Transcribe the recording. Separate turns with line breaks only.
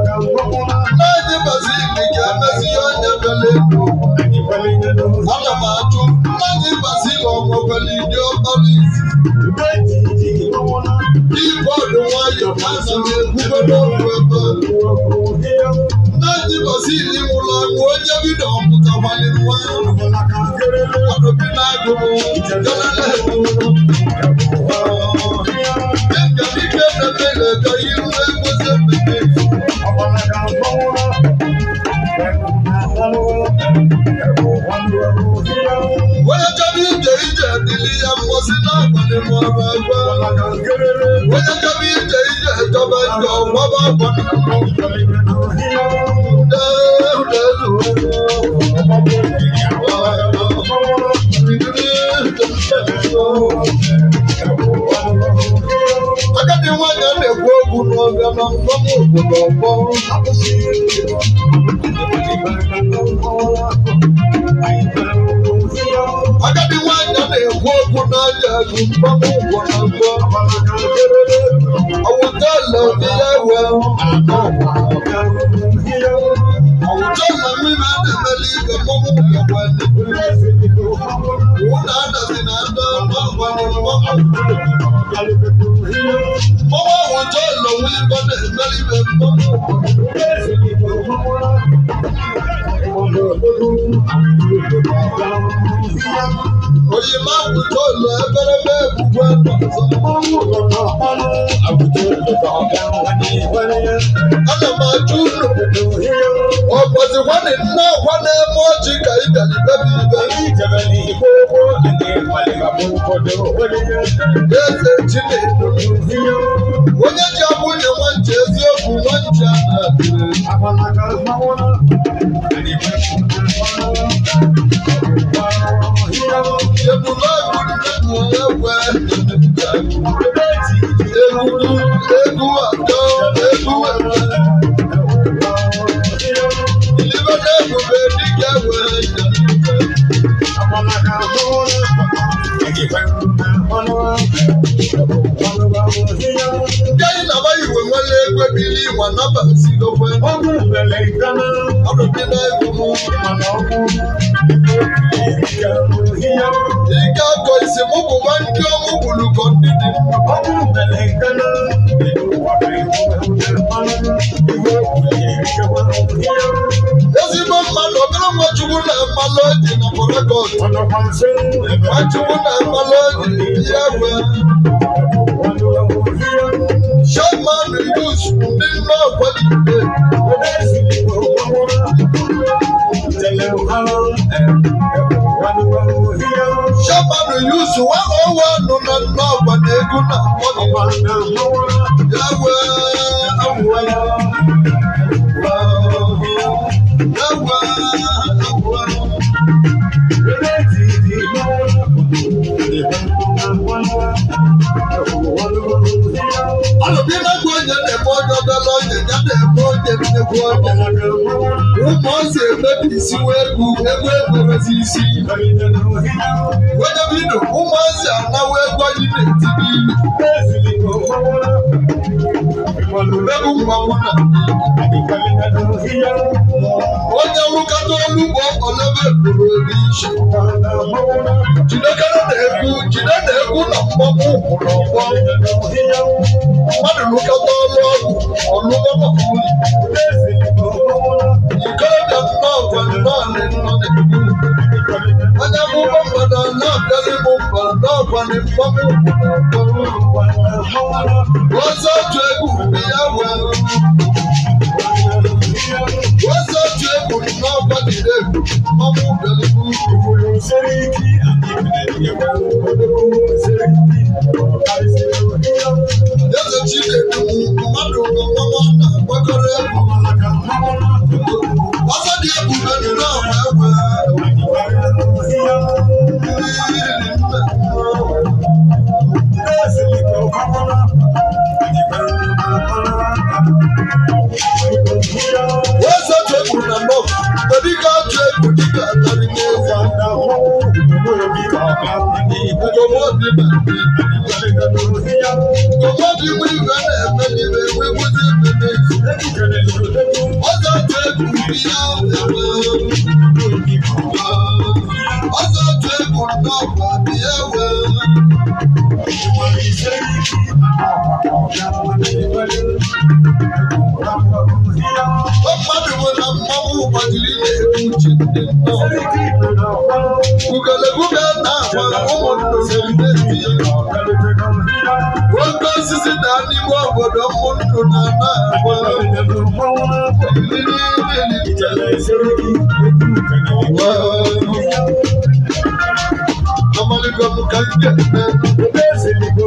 Naanị Bazili ga-emezi onye bịara elu. Ana m ajụ naanị Bazili ọnwekwara ịdị ọkpara izizi. Ibọọdụ nwayọ ana m ekwube n'okwu ebe. Naanị Bazili nwụrụ anwụ onye bido ọmụtakwalị nwa. Ọdụbi na-agụ m jelele dike na-emele ka iru ekwesị ememe. Onye chọrọ ije ije dịrị ya mmasị n'abalị mụrụ agwa. Onye chọrọ ije ije chọba njọ gbaba akwa na agadi nwaanyị a na-ekwu okwu n'ọbịa na mmanwụ obodo ọgbọ. Agadi nwaanyị a na-ekwu okwu n'aja egwu mmanwụ ụgwọ na mbọ. Ọwụtala obi ya wee ọwụtala mmiri a na-emeli ibe mmanwụ ụgwọ ụna adazi na ada n'ọgwanụ mmanwụ. Mmanwụ awụtala onwe ibe na-emeli ibe mmanwụ ụgwọ. Oyima awụtala eberebe ebugwe n'ọzọ. Ana m ajụ unu ọ bụzikwanị nne ọkwa na-eme ọchị ka ị bịara ibebi ibe. Eze Chinedu onye ji abụnye nwanche eziokwu nwanche a na-adịrị. Ebube egwu egwu egwu atọ egwu eme. Ilibe na-ebube dike wee ndị anyị na-agba igwe nwere egwe bili ịwa nabasigokwe. Ọdụ dị na-egwu m. Ike akọ isi mụ bụ nwa ndị ọnwụ gburu kọ ndị dị. Ezigbo mmadụ obere nwa Chukwu na-amalụ oji na Port Harcourt. Nwa Chukwu na-amalụ oji ya wee. Shaman Yus ndị nnọọ kwalite. Shaman Yus nwa ọwa nọ na nnọọ gwa na egwu na akpọ ya wee awụwa ya. Ya wee awụwa. Alụbi na-agwa onye na-eme onye obere onye ya na-eme onye nnekwu onye. Ụmụazị emebisiwo egwu egwu ekwerezi isi. Onye bido ụmụazị anawa egwu anyị na-eti n'ilu. Egwu mmanwụ na onye rụkata olugbo olebe pụrụ ebe iche. Jidekere na-egwu jide na-egwu na mmanwụ kwụrụ ọgbọ. Mmadụ rụkata ọlụ ọgwụ ọlụgbọ ikorobịa nnọọ gwa nnọọ nọ na-egwu. Onye amụma mmadụ na-abịaghị m mba n'ọgwa na mmanwụ kwụrụ ọgbọ. Ọzọ otu egwu bụ ya wee. Ọzọ otu egwu n'ọgwa dịrị egwu mmanwụ bịara ibu. Eze Chinedu mmadụ bụ mmanwụ na-agbakọrọ egwu. Ọzọ dị ebube dị n'ọgwa egwe. Ọzọ otu egwu na nnọọ, kedu ka otu egwu dịka atarị n'ezi. Ugomobi na Ugomobi nwe ibe na-eme n'ibe enwe egwuzi Mmadụ bụ na mmanwụ gbajiri na-ekpuchi ndị nnọọ. Ugelegbuge na-agba ụmụ nnụnụ na-eti ya. Oke osisi na n'ime obodo ụmụ nnụnụ na-agba. Amaligo m ka m ga-eme.